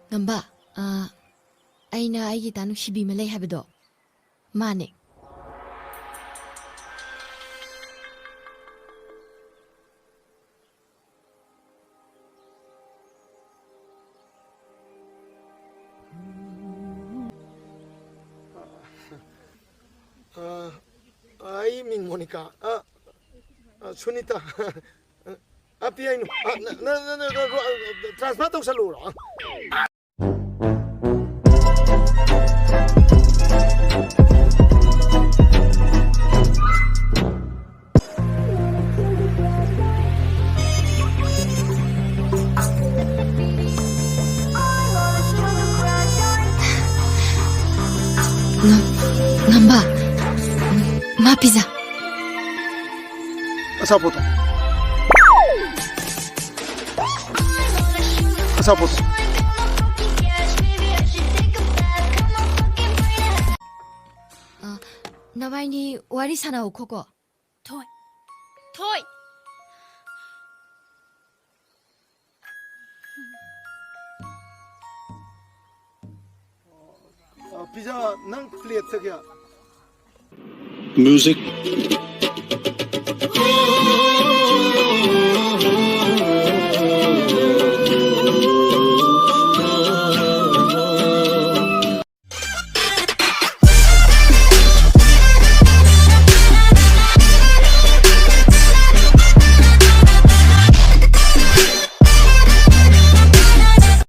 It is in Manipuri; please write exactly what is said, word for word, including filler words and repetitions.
ꯉꯝꯕ, ꯑ, ꯑꯩꯅ ꯑꯩꯒꯤ ꯏꯇꯥ ꯅꯨꯡꯁꯤꯕꯤ ꯑꯃ ꯂꯩ ꯍꯥꯏꯕꯗꯣ, ꯃꯥꯅꯦ꯫ ꯑ, ꯑꯩ ꯃꯤꯡ ꯃꯣꯅꯤꯀꯥ꯫ ꯑ, ꯑ, ꯁꯨꯅꯤꯇꯥ꯫ ꯑ, ꯄꯤ ꯑꯥꯏ ꯅꯨ-, ꯑ, ꯅ-, ꯅ-, ꯅ-, ꯅ-, ꯅ-, ꯇ꯭ꯔꯥꯟꯁꯐꯔ ꯇꯧꯁꯜꯂꯨꯔꯣ꯫ ꯉꯝ-, ꯉꯝꯕ꯫ ꯃꯥ ꯄꯤꯖꯥ꯫ ꯑꯆꯥꯄꯣꯠꯇꯣ꯫ ꯑꯆꯥꯄꯣꯠꯇꯣ꯫ ꯑ, ꯅꯕꯥꯏꯅꯤ ꯋꯥꯔꯤ ꯁꯥꯟꯅꯧ ꯈꯣꯀꯣ꯫ ꯊꯣꯏ꯫ ꯊꯣꯏ꯫ ꯑ, ꯄꯤꯖꯥ, ꯅꯪ ꯄ꯭ꯂꯦꯠꯁꯦ ꯀꯌꯥ? Music.